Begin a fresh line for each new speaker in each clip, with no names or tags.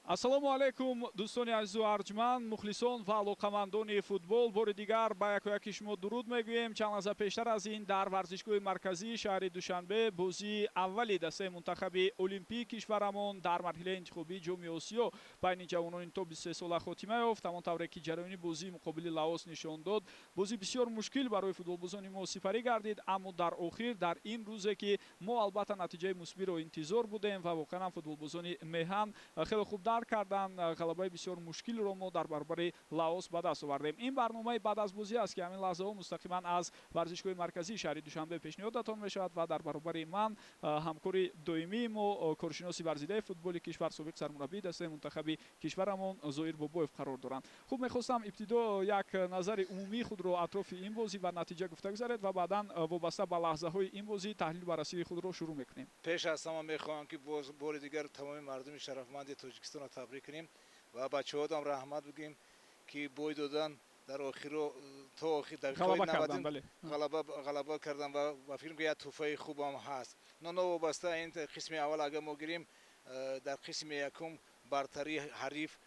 Ассалому алайкум, дӯстони азизу арҷманд, мухлисон ва алоқамандони футбол. Бори дигар ба якояки шумо дуруд мегӯем. Чанд лаҳза пештар аз ин дар варзишгоҳи марказии шаҳри Душанбе бозии аввали дастаи мунтахаби олимпии кишварамон дар марҳилаи интихобии Ҷоми Осиё байни ҷавонони то 23 сола хотима ёфт. Ҳамон тавре ки ҷараёни бозии муқобили Лаос нишон дод, бозӣ бисёр мушкил барои футболбозони мо сипарӣ гардид, аммо дар охир, дар ин рӯзе ки мо албатта натиҷаи мусбиро интизор будем ва воқеан ҳам футболбозони меҳан хеле хуб дарк кардан, ғалабаи бисёр мушкилро мо дар баробари Лаос ба даст овардем. Ин барномаи баъд аз бозӣ аст, ки ҳамин лаҳзаҳо мустақиман аз варзишгоҳи марказии шаҳри Душанбе пешниҳодатон мешавад ва дар баробари ман ҳамкори доимии мо, коршиноси варзидаи футболи кишвар, собиқ сармураббии дастаи мунтахаби кишварамон Зоир Бобоев қарор доранд. Хуб, мехостам ибтидо як назари умумии худро атрофи ин бозӣ ва натиҷа гуфта гузаред ва баъдан вобаста ба лаҳзаҳои ин бозӣ таҳлилу баррасии худро шурӯъ мекунем.
Пеш аз ҳама мехоҳам, ки боз бори дигар тамоми мардуми шарафманди Тоҷикистонро табрик кунем ва бачаҳоам раҳмат бигӯем, ки бой додан дар охиро то охир дақиқаҳои
навадин
ғалаба кардан ва ба фикрам, ки як тӯҳфаи хубам ҳаст. Но новобаста ин қисми аввал агар мо гирем, дар қисми якум бартарии ҳариф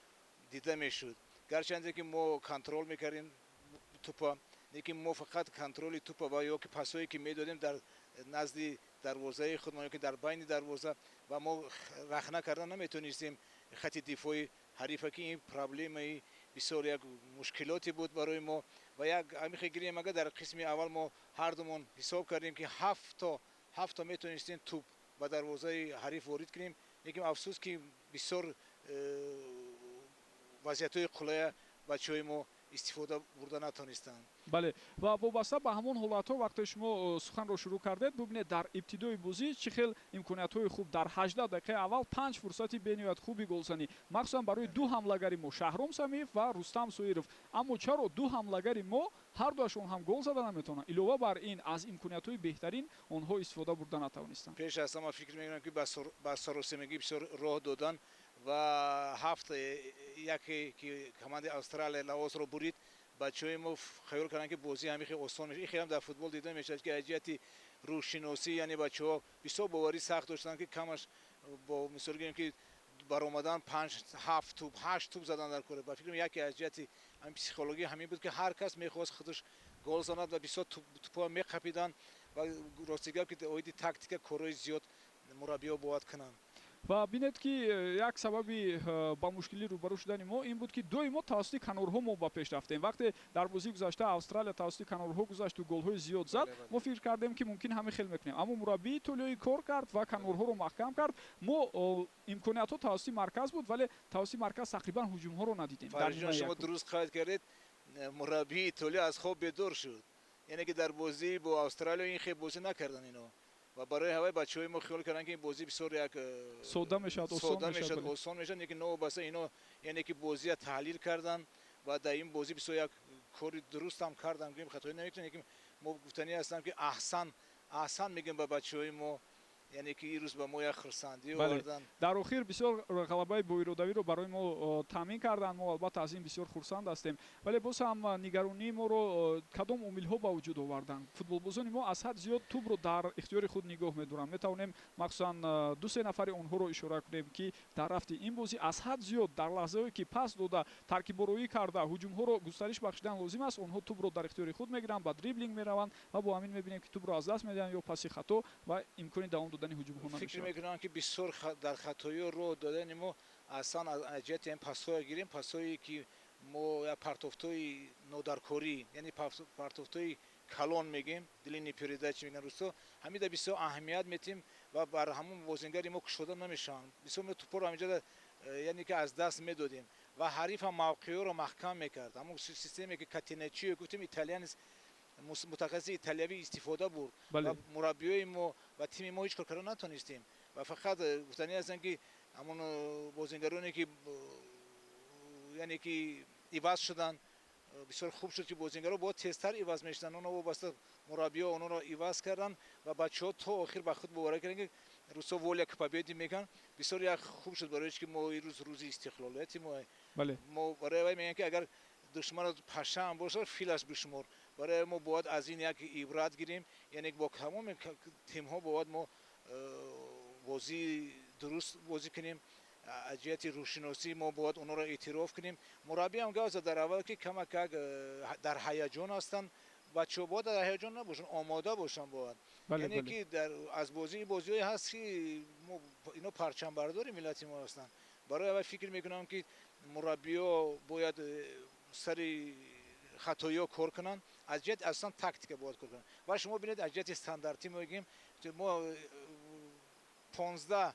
дида мешуд. Гарчанде ки мо контрол мекардем тӯпа, лекин мо фақат контроли тӯпа ва ё ки пасҳое ки медодем дар назди дарвозаи худмон ё ки дар байни дарвоза ва мо рахна кардан наметонистем хати дифои ҳарифа, ки ин проблемаи бисёр як мушкилоте буд барои мо. Ва як ҳамихе гирем, агар дар қисми аввал мо ҳардумон ҳисоб кардем, ки ҳафто метонистем тӯп ба дарвозаи ҳариф ворид кунем, лекин афсӯс, ки бисёр вазъиятҳои қулая бачаҳои мо истифода бурда натонистанд.
Бале, ва вобаста ба ҳамон ҳолатҳо, вақте шумо суханро шурӯъ кардед, бубинед, дар ибтидои бозӣ чӣ хел имкониятҳои хуб дар 18 дақиқаи аввал панҷ фурсати бениҳоят хуби голзанӣ, махсусан барои ду ҳамлагари мо, Шаҳром Самиев ва Рустам Соиров. Аммо чаро ду ҳамлагари мо ҳардуашон ҳам гол зада наметавонанд? Илова бар ин, аз имкониятҳои беҳтарин онҳо истифода бурда натавонистанд.
Пеш аз ҳама фикр мекунам, ки ба саросемагӣ бисёр роҳ додан ва ҳафт яке ки командаи Австралия Лаосро бурид, бачаҳои мо хаёл карданд, ки бозӣ ҳамин хел осон мешавад. Ин хелам дар футбол дида мешавад, ки аз ҷиҳати рӯҳшиносӣ, яъне бачаҳо бисёр боварӣ сахт доштанд, ки камаш бо мисол гирем, ки баромадан панҷ, ҳафт тӯб, ҳашт тӯб задан дар кора. Ба фикрам, яке аз ҷиҳати ҳамин психология ҳамин буд, ки ҳар кас мехост худаш гол занад ва бисёр тӯпҳо меқапиданд. Ва рости гап, ки оиди тактика корҳои зиёд мураббиҳо бояд кунанд.
Ва бинед, ки як сабаби ба мушкилӣ рӯбарӯ шудани мо ин буд, ки доимо тавассути канорҳо мо ба пеш рафтем. Вақте дар бозии гузашта Австралия тавассути канорҳо гузашту голҳои зиёд зад, мо фикр кардем, ки мумкин ҳамин хел мекунем, аммо мураббии итолиёӣ кор кард ва канорҳоро маҳкам кард. Мо имкониятҳо тавассути марказ буд, вале тавассути марказ тақрибан ҳуҷумҳоро надидем.
Фаридун, шумо дуруст қайд кардед, мураббии Итолиё аз хоб бедор шуд, яъне ки дар бозӣ бо Австралия ин хел бозӣ накардан ино ва барои ҳавай бачаҳои мо хиёл карданд, ки ин бозӣ бисёр як
сода мешавад.
Сода мешавад, осон мешавад, лекин новобаста ино, яъне ки бозия таҳлил карданд ва дар ин бозӣ бисёр як кори дурустам карданд, гӯем, хатоӣ намекунем. Лекин мо гуфтанӣ ҳастам, ки аҳсан, аҳсан мегӯем ба бачаҳои мо, яъне ки ин рӯз ба мо як хурсандӣ оварданд.
Дар охир бисёр ғалабаи боиродавиро барои мо таъмин карданд. Мо албатта аз ин бисёр хурсанд ҳастем, вале боз ҳам нигаронии моро кадом омилҳо ба вуҷуд оварданд? Футболбозони мо аз ҳад зиёд тӯбро дар ихтиёри худ нигоҳ медоранд. Метавонем махсусан ду-се нафари онҳоро ишора кунем, ки дар рафти ин бозӣ аз ҳад зиёд дар лаҳзаҳое ки пас дода, таркибороӣ карда, ҳуҷумҳоро густариш бахшидан лозим аст, онҳо тӯбро дар ихтиёри худ мегиранд, ба дриблинг мераванд ва бо ҳамин мебинем, ки тӯбро аз даст медиҳанд ё паси хато ва имкони давом додани ҳуҷумҳо
намешавад. Фикр
намешавад.
мекунам, ки бисёр дар хатоиҳо роҳ додани мо аслан аз ҷиҳати ҳамин пасҳое гирем, пасҳое ки мо як партофтҳои нодаркорӣ, яъне партофтҳои калон мегӯем, длинные передачи мегӯянд русо, ҳамида бисёр аҳамият метиҳем ва бар ҳамон бозингари мо кушода намешаванд. Бисёр мо тӯпҳоро ҳаминҷода, яъне ки аз даст медодем ва ҳариф ҳам мавқеъҳоро маҳкам мекард. Ҳамон системе ки катеначчио гуфтем, итальянец, мутахассиси италиявӣ истифода бурд ва мураббиёи мо ва тими мо ҳеҷ кор карда натонистем. Ва фақат гуфтанӣ ҳастам, ки ҳамон бозингароне ки яъне ки иваз шуданд, бисёр хуб шуд, ки бозингаро бояд тезтар иваз мешуданд. Оно вобаста мураббиҳо онҳоро иваз карданд ва бачаҳо то охир ба худ боварӣ карданд, ки русо «воля к победе» мегӯянд. Бисёр як хуб шуд, барои ки мо ин рӯз рӯзи истиқлолияти мо. Мо барои вай мегӯям, ки агар душманат пашаам бошад, филаш бишумор. Барои мо бояд аз ин як ибрат гирем, яъне бо тамоми тимҳо бояд мо бозии дуруст бозӣ кунем. Аз ҷиҳати рӯҳшиносӣ мо бояд онҳоро эътироф кунем. Мураббӣ ҳам гап зад дар аввал, ки камакак дар ҳаяҷон ҳастанд. Бачаҳо бояд дар ҳаяҷон набошанд, омода бошанд бояд. Яъне ки аз бозии бозиҳое ҳаст, ки ино парчамбардори миллати мо ҳастанд. Барои аввал фикр мекунам, ки мураббиҳо бояд сари хатоиҳо кор кунанд. Аз ҷиҳати аслан тактика бояд кор кунанд. Ва шумо бинед, аз ҷиҳати стандартӣ мегӯем, мо 15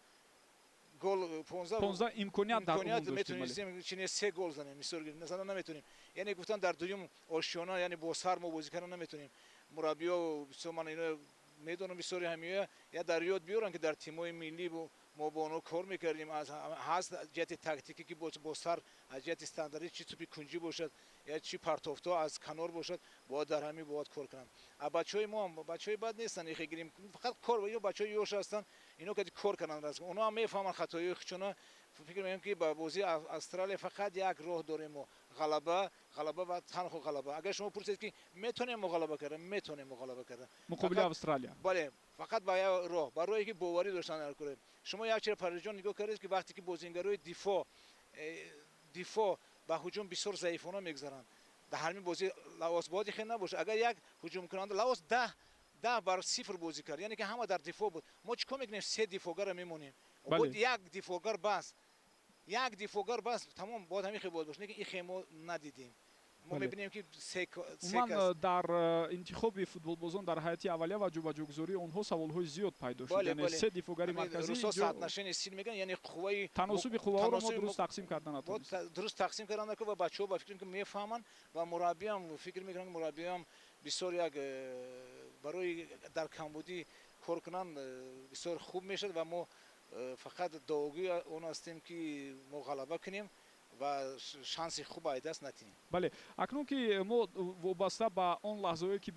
гол,
15 имконият дар умум доштем.
Метавонистем чине се гол занем, мисол назана наметонем. Яъне гуфтан, дар дуюм ошёна, яъне бо сар мо бозӣ кардан наметонем. Мураббиҳо бисёр, ман ино медонам, бисёри ҳамиё я дар ёд биёранд, ки дар тимҳои миллӣ мо бо онҳо кор мекардем. Ҳаст ҷиҳати тактикӣ, ки бо сар, аз ҷиҳати стандартӣ, чи тӯпи кунҷӣ бошад я чи партофтҳо аз канор бошад, бояд дар ҳамин бояд кор кунанд. А бачаҳои мо ҳам бачаҳои бад нестанд, ихе гирем фақат кор, ино бачаҳои ёш ҳастанд, ино кади кор карданд. Онҳо ҳам мефаҳманд хатоиҳои худшона. Фикр мекунам, ки ба бозии Австралия фақат як роҳ дорем мо: ғалаба, ғалаба ва танҳо ғалаба. Агар шумо пурсед, ки метавонем мо ғалаба кардан, метавонем мо ғалаба кардан
муқобили Австралия.
Бале, фақат ба як роҳ, ба роҳе ки боварӣ доштан дар кора. Шумо як чиро, Парижон, нигоҳ кардед, ки вақте ки бозингарои дифоъ ба ҳуҷум бисёр заифона мегузаранд. Дар ҳамин бозии Лаос бояд хел набошад. Агар як ҳуҷумкунанда, Лаос 10-0 бозӣ кард, яъне ки ҳама дар дифоъ буд. Мо чӣ кор мекунем? Се дифоъгарро мемонем. Бояд як дифоъгар бас, як дифоъгар бас, тамом, бояд ҳамин хел бояд бошад. Лекин ин хел мо надидем. Мо мебинем, ки се
Умуман, дар интихоби футболбозон дар ҳайати аввалия ва ҷобаҷогузории онҳо саволҳои зиёд пайдо шуд. Яъне се дифоъгари марказӣ,
русо соотношение сил мегӯянд, яъне қувваи
таносуби қувваҳоро мо дуруст тақсим карда натавонистем.
Дуруст тақсим карда накун. Ва бачаҳо ба фикрам, ки мефаҳманд, ва мураббиам, фикр мекунам, мураббиам бисёр як барои дар камбудӣ кор кунанд, бисёр хуб мешавад. Ва мо фақат дуогӯи он ҳастем, ки мо ғалаба кунем ва шанси хуб ай даст натиҳем.
Бале, акнун ки мо вобаста ба он лаҳзаҳое ки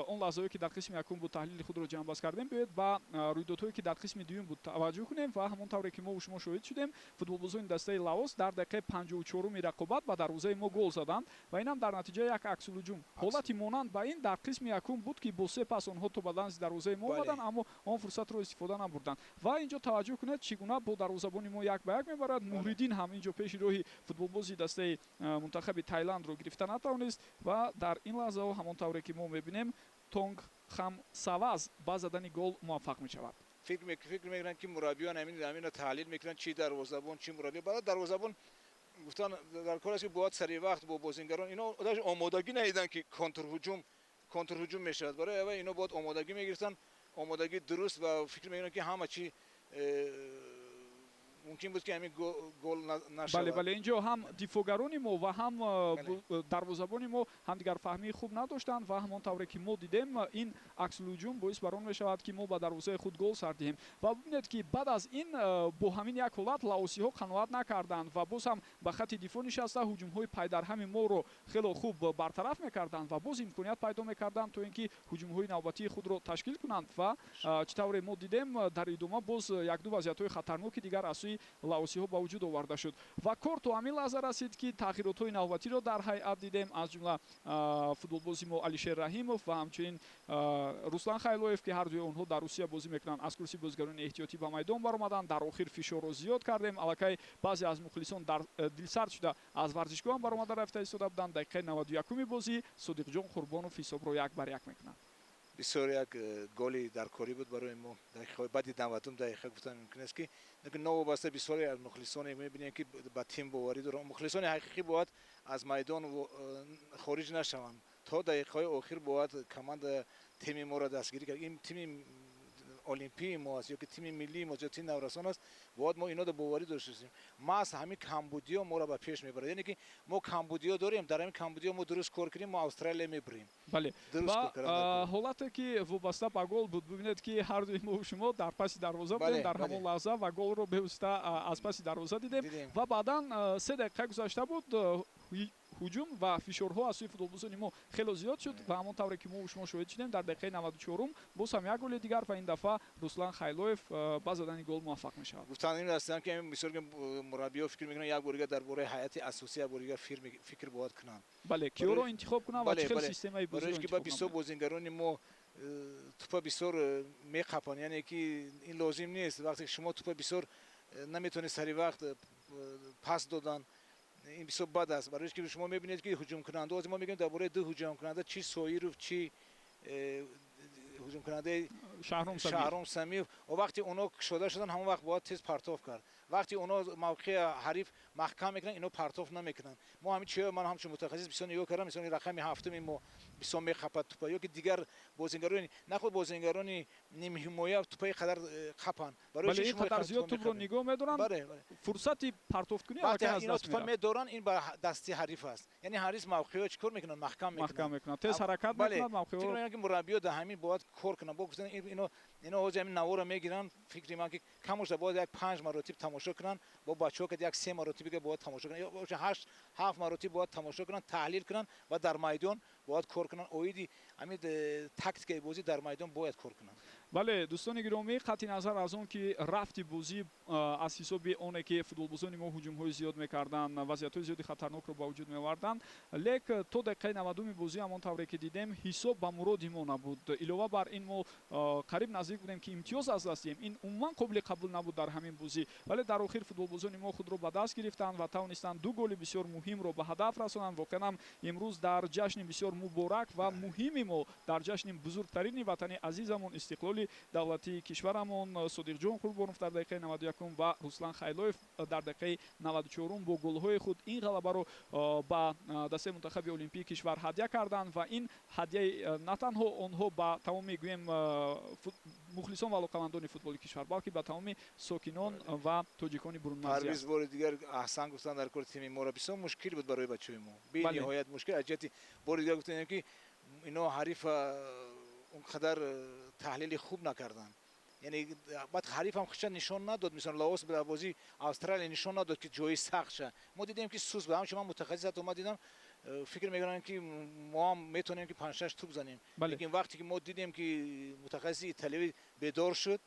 он лаҳзаҳое ки дар қисми якум буд, таҳлили худро ҷамъбаст кардем, биёед ба рӯйдодҳое, ки дар қисми дуюм буд, таваҷҷӯҳ кунем. Ва ҳамон тавре ки мо шумо шоҳид шудем, футболбозони дастаи Лаос дар дақиқаи 54-уми рақобат ба дарвозаи мо гол заданд ва инам дар натиҷаи як аксулҳуҷум. Ҳолати монанд ба ин дар қисми якум буд, ки бо се пас онҳо то ба данзи дарвозаи мо омаданд, аммо он фурсатро истифода набурданд. Ва инҷо таваҷҷӯҳ кунед, чӣ гуна бо дарвозабони мо як ба як мебарад. Муҳриддин ҳам инҷо пеши роҳи футболбози дастаи мунтахаби Тайландро гирифта натавонист. Ва дар ин лаҳзаҳо, ҳамон тавре ки мо мебинем, Тонг Хам Саваз ба задани гол муваффақ мешавад.
Фикр мекунам, ки мураббиён ҳаминро таҳлил мекунанд, чи дарвозабон, чи мураббӣ. Барои дарвозабон гуфтан дар кор аст, ки бояд сари вақт бо бозингарон, ино даже омодагӣ надиданд, ки контрҳуҷум мешавад. Барои аввал ино бояд омодагӣ мегирифтанд, омодагӣ дуруст. Ва фикр мекунам, ки ҳама чи мумкин буд, ки ҳамин гол нашавад.
Бале, бале, инҷо ҳам дифоъгарони мо ва ҳам дарвозабони мо ҳамдигарфаҳмии хуб надоштанд. Ва ҳамон тавре ки мо дидем, ин аксулҳуҷум боис бар он мешавад, ки мо ба дарвозаи худ гол сар диҳем. Ва бибинед, ки баъд аз ин бо ҳамин як ҳолат лаосиҳо қаноат накарданд ва боз ҳам ба хати дифоъ нишаста, ҳуҷумҳои пайдарҳами моро хело хуб бартараф мекарданд ва боз имконият пайдо мекарданд, то ин ки ҳуҷумҳои навбатии худро ташкил кунанд. Ва чӣ тавре мо дидем, дар идома боз якду вазъиятҳои хатарноки дигар аз сӯи лаосиҳо ба вуҷуд оварда шуд. Ва кор то ҳамин лаҳза расид, ки тағйиротҳои навбатиро дар ҳайат дидем, аз ҷумла футболбози мо Алишер Раҳимов ва ҳамчунин Руслан Хайлоев, ки ҳар дуи онҳо дар Русия бозӣ мекунанд, аз курси бозигарони эҳтиётӣ ба майдон баромаданд. Дар охир фишорро зиёд кардем. Аллакай баъзе аз мухлисон дар дилсард шуда аз варзишгоҳ ҳам баромада рафта истода буданд. Дақиқаи 91-уми бозӣ Содиқҷон Қурбонов ҳисобро 1-1 мекунад.
Бисёр як голи даркорӣ буд барои мо. Дақиқаҳои баъди 90-ум дақиқа гуфтан мумкин аст, ки новобаста бисёре аз мухлисоне мебинем, ки ба тим боварӣ доранд. Мухлисони ҳақиқӣ бояд аз майдон хориҷ нашаванд то дақиқаҳои охир, бояд команда, тими моро дастгирӣ кард. Ин тими олимпии мо аст ё ки тими миллии мо ё тими наврасон аст, бояд мо инода боварӣ дошта бошем. Маҳз ҳамин камбудиҳо моро ба пеш мебарад, яъне ки мо камбудиҳо дорем, дар ҳамин камбудиҳо мо дуруст кор кунем, мо Австралия мебарем.
Бале, ва ҳолате ки вобаста ба гол буд, бибинед, ки ҳар дуи мо шумо дар паси дарвоза будем дар ҳамон лаҳза ва голро бевосита аз паси дарвоза дидем. Ва баъдан 3 дақиқа гузашта буд, ҳуҷум ва фишорҳо аз сӯи футболбозони мо хело зиёд шуд. Ва ҳамон тавре ки мо шумо шоҳид шудем, дар дақиқаи 94-ум боз ҳам як голи дигар ва ин дафъа Руслан Хайлоев ба задани гол муваффақ мешавад.
Гуфтан ин ҳастам, ки бисёр мураббиҳо, фикр мекунанд, як бор дигар дар бораи ҳайати асосӣ як бор дигар фикр бояд кунанд.
Бале, киёро интихоб кунанд ва чӣ хел системаи
бозиро интихоб кунанд. Бисёр бозингарони мо тӯпа бисёр меқапанд, яъне ки ин лозим нест. Вақте шумо тӯпа бисёр Наметавонед сари вақт пас додан. Ин бисёр бад аст, барои ки шумо мебинед, ки ҳуҷумкунанда, ҳозир мо мегӯем дар бораи ду ҳуҷумкунанда, чи Соиров, чи ҳуҷумкунандаи Шаҳром Самиев. Вақте оно кушода шуданд, ҳамон вақт бояд тез партов кард. Вақте оно мавқеи ҳариф маҳкам мекунанд, ино партов намекунанд. Мо ҳамин чиҳо, ман ҳамчун мутахассис бисёр нигоҳ кардам. Мисол, рақами ҳафтуми мо бисёр мехапад тупа, ё ки дигар бозингарони, на худ бозингарони нимҳимоя тупаи қадар қапанд.
Барои ин қадар зиёд тупро нигоҳ медоранд, фурсати партофткунӣ
вақте ино тупа медоранд, ин ба дасти ҳариф аст. Яъне ҳариф мавқеиҳо чӣ кор мекунанд? Маҳкам
мекунанд, тез ҳаракат мекунад мавқеиҳо.
Ки мураббиё дар ҳамин бояд кор кунанд. Бо гуфтан, ино ҳозир ҳамин наворо мегиранд, фикри ман, ки камошда бояд як панҷ маротиб тамошо кунанд, бо бачаҳо ки як се маротиби дига бояд тамошо кунанд, ё ҳашт ҳафт маротиб бояд тамошо кунанд, таҳлил кунанд ва дар майдон бояд кор кунанд. Оиди ҳамин тактикаи бозӣ дар майдон бояд кор кунанд.
Бале, дӯстони гиромӣ, қатъи назар аз он ки рафти бозӣ аз ҳисоби оне ки футболбозони мо ҳуҷумҳои зиёд мекарданд, вазъиятҳои зиёди хатарнокро ба вуҷуд меоварданд, лек то дақиқаи 90-уми бозӣ, ҳамон тавре ки дидем, ҳисоб ба муроди мо набуд. Илова бар ин, мо қариб наздик будем, ки имтиёз аз даст диҳем. Ин умуман қобили қабул набуд дар ҳамин бозӣ, вале дар охир футболбозони мо худро ба даст гирифтанд ва тавонистанд ду голи бисёр муҳимро ба ҳадаф расонанд. Воқеан ҳам имрӯз дар ҷашни бисёр муборак ва муҳими мо, дар ҷашни бузургтарини ватани азизамон, истиқлоли давлатии кишварамон, Содиқҷон Қурбонов дар дақиқаи 91-ум ва Руслан Хайлоев дар дақиқаи 94-ум бо голҳои худ ин ғалабаро ба дастаи мунтахаби олимпии кишвар ҳадя карданд. Ва ин ҳадяи на танҳо онҳо ба тамоми, гӯем, мухлисон ва алоқамандони футболи кишвар, балки ба тамоми сокинон ва тоҷикони бурунмарзӣ.
Парвиз, бори дигар аҳсан гуфтан дар кори тими моро. Бисёр мушкил буд барои бачаҳои мо, бениҳоят мушкил. Аз ҷиҳати, бори дигар гуфтем, ки ино ҳариф он қадар таҳлили хуб накарданд. Яъне баъд ҳарифам худша нишон надод. Мисол, Лаос дар бозии Австралия нишон надод, ки ҷои сахт ша. Мо дидем, ки суст буд. Ҳамчун ман мутахассис ҳатто ма дидам, фикр мекунам, ки мо ҳам метавонем, ки панҷ-шаш туп занем. Лекин вақте ки мо дидем, ки мутахассиси италиявӣ бедор шуд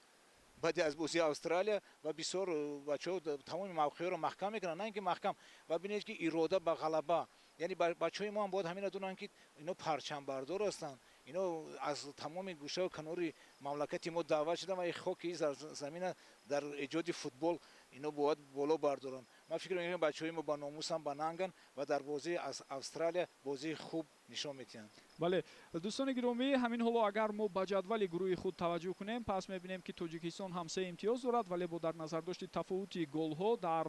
баъди аз бозии Австралия ва бисёр бачаҳо тамоми мавқеъро маҳкам мекунанд, на ин ки маҳкам, ва бинед, ки ирода ба ғалаба. Яъне бачаҳои мо ҳам бояд ҳамина донанд, ки ино парчамбардор ҳастанд, ино аз тамоми гӯшаву канори мамлакати мо даъват шуданд ва хоки замина дар эҷоди футбол ино бояд боло бардоранд. Ман фикр мекунам, бачаҳои мо ба номусанд, ба нанганд ва дар бозии аз Австралия бозии хуб нишон медиҳанд.
Бале, дӯстони гиромӣ, ҳамин ҳоло агар мо ба ҷадвали гурӯҳи худ таваҷҷӯҳ кунем, пас мебинем, ки Тоҷикистон ҳам се имтиёз дорад, вале бо дар назардошти тафовути голҳо дар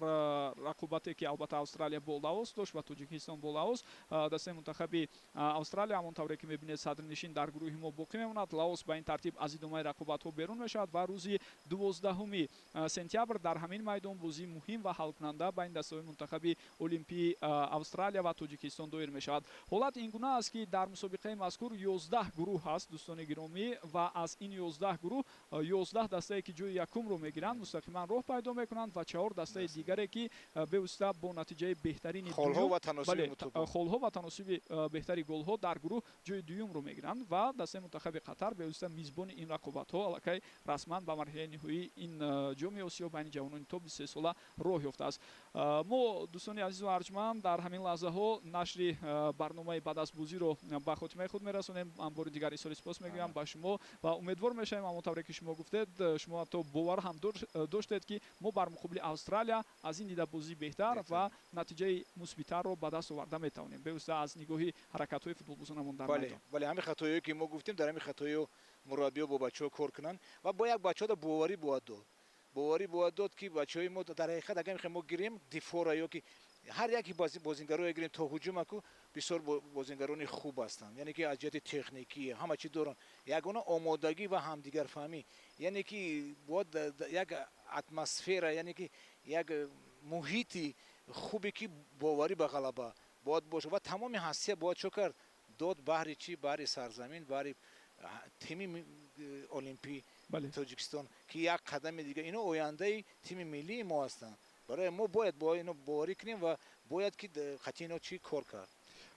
рақобате, ки албатта Австралия бо Лаос дошт ва Тоҷикистон бо Лаос, дастаи мунтахаби Австралия, ҳамон тавре ки мебинед, садрнишин дар гурӯҳи мо боқӣ мемонад. Лаос ба ин тартиб аз идомаи рақобатҳо берун мешавад ва рӯзи 12 сентябр дар ҳамин майдон бозии муҳим ва ҳалкунанда байни дастаҳои мунтахаби олимпии Австралия ва Тоҷикистон доир мешавад. Ҳолат ин гуна аст, ки дар мусобиқаи мазкур 11 гурӯҳ ҳаст, дӯстони гиромӣ, ва аз ин 11 гурӯҳ 11 дастае, ки ҷои якумро мегиранд, мустақиман роҳ пайдо мекунанд ва чаҳор дастаи дигаре, ки бевосита бо натиҷаи беҳтарини холҳо ва таносуби беҳтари голҳо дар гурӯҳ ҷои дуюмро мегиранд. Ва дастаи мунтахаби Қатар, бевосита мизбони ин рақобатҳо, аллакай расман ба марҳилаи ниҳоии ин Ҷоми Осиё байни ҷавонони то 23 сола роҳ ёфтааст. Мо, дӯстони азизу арҷманд, дар ҳамин лаҳзаҳо нашри барномаи баъд аз бозиро ба хотимаи худ мерасонем. Ман бори дигар изҳори сипос мегӯям ба шумо ва умедвор мешавем, ҳамон тавре ки шумо гуфтед, шумо ҳатто бовар ҳам доштед, ки мо бар муқобили Австралия аз ин дида бозӣ беҳтар ва натиҷаи мусбитарро ба даст оварда метавонем, бевосита аз нигоҳи ҳаракатҳои футболбозонамон дар майдон.
Бале, ҳамин хатоие, ки мо гуфтем, дар ҳамин хатоиҳо мураббиё бо бачаҳо кор кунанд ва бо як бачаҳо боварӣ бояд дод, боварӣ бояд дод, ки бачаҳои мо дар ҳақиқат, агар мехоҳем мо гирем дифора ё ки ҳар яке бозингароя гирем то ҳуҷумаку, бисёр бозингарони хуб ҳастанд, яъне ки аз ҷиҳати техникӣ ҳама чӣ доранд. Ягона омодагӣ ва ҳамдигарфаҳмӣ, яъне ки бояд як атмосфера, яъне ки як муҳити хубе, ки боварӣ ба ғалаба бояд бошад ва тамоми ҳастия бояд чо кард дод. Баҳри чӣ? Баҳри сарзамин, баҳри тими олимпӣ Тоҷикистон, ки як қадами дига ино ояндаи тими миллии мо ҳастанд. Барои мо бояд бо ино боварӣ кунем ва бояд ки қатъи ино чӣ кор кард.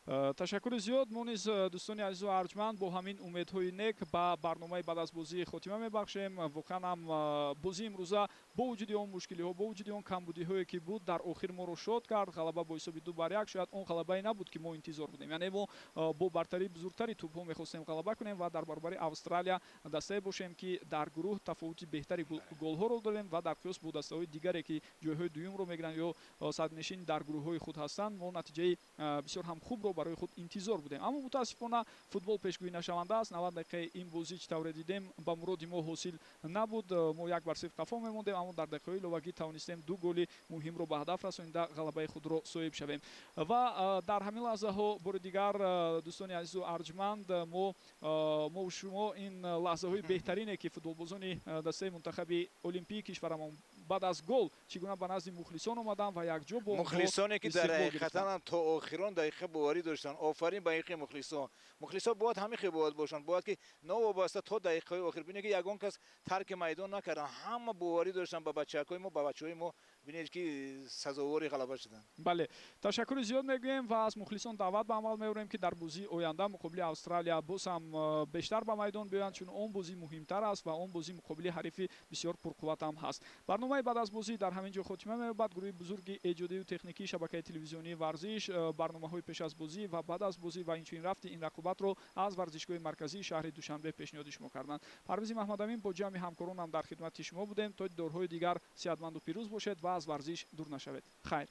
Ташаккури зиёд. Мо низ, дӯстони азизу арҷманд, бо ҳамин умедҳои нек ба барномаи баъд аз бозӣ хотима мебахшем. Воқеан ҳам, бозии имрӯза бо вуҷуди он мушкилиҳо, бо вуҷуди он камбудиҳое ки буд, дар охир моро шод кард. Ғалаба бо ҳисоби 2-1 шояд он ғалабае набуд, ки мо интизор будем, яъне мо бо бартарии бузургтари тӯбҳо мехостем ғалаба кунем ва дар баробари Австралия дастае бошем, ки дар гурӯҳ тафовути беҳтари голҳоро дорем ва дар қиёс бо дастаҳои дигаре, ки ҷойҳои дуюмро мегиранд ё сарнишин дар гурӯҳҳои худ ҳастанд, мо натиҷаи бисёр ҳам хубро барои худ интизор будем. Аммо мутаассифона, футбол пешгӯӣ нашаванда аст. 90 дақиқаи ин бозӣ, чӣ тавре дидем, ба муроди мо ҳосил набуд. Мо 1-0 қафо мемондем, аммо дар дақиқаҳои иловагӣ тавонистем ду голи муҳимро ба ҳадаф расонида, ғалабаи худро соҳиб шавем. Ва дар ҳамин лаҳзаҳо бори дигар, дӯстони азизу арҷманд, мо шумо ин лаҳзаҳои беҳтарине, ки футболбозони дастаи мунтахаби олимпии кишварамон баъд аз гол чӣ гуна ба назди мухлисон омаданд ва якҷо бо
мухлисоне, ки дар ҳақиқатан то охирон дақиқа боварӣ доштанд. Офарин ба ин мухлисон. Мухлисон бояд ҳамин хел бояд бошанд, бояд ки новобаста то дақиқаҳои охир, бинед, ки ягон кас тарки майдон накарданд, ҳама боварӣ доштанд ба бачакҳои мо, ба бачаҳои мо. Бинед, ки сазовори ғалаба шуданд.
Бале, ташаккури зиёд мегӯем ва аз мухлисон даъват ба амал меорем, ки дар бозии оянда муқобили Австралия боз ҳам бештар ба майдон биёянд, чун он бозӣ муҳимтар аст ва он бозӣ муқобили ҳарифи бисёр пурқувват ҳам ҳаст. Барномаи баъд аз бозӣ дар ҳамин ҷо хотима меёбад. Гурӯҳи бузурги эҷодию техникии шабакаи телевизионии Варзиш барномаҳои пеш аз бозӣ ва баъд аз бозӣ ва инчунин рафти ин рақобатро аз варзишгоҳи марказии шаҳри Душанбе пешниҳоди шумо карданд. Парвизи Маҳмадамин бо ҷамъи ҳамкоронам дар хидмати шумо будем. То дидорҳои дигар сиҳатманду пирӯз бошед ва аз варзиш дур нашавед. Хайр.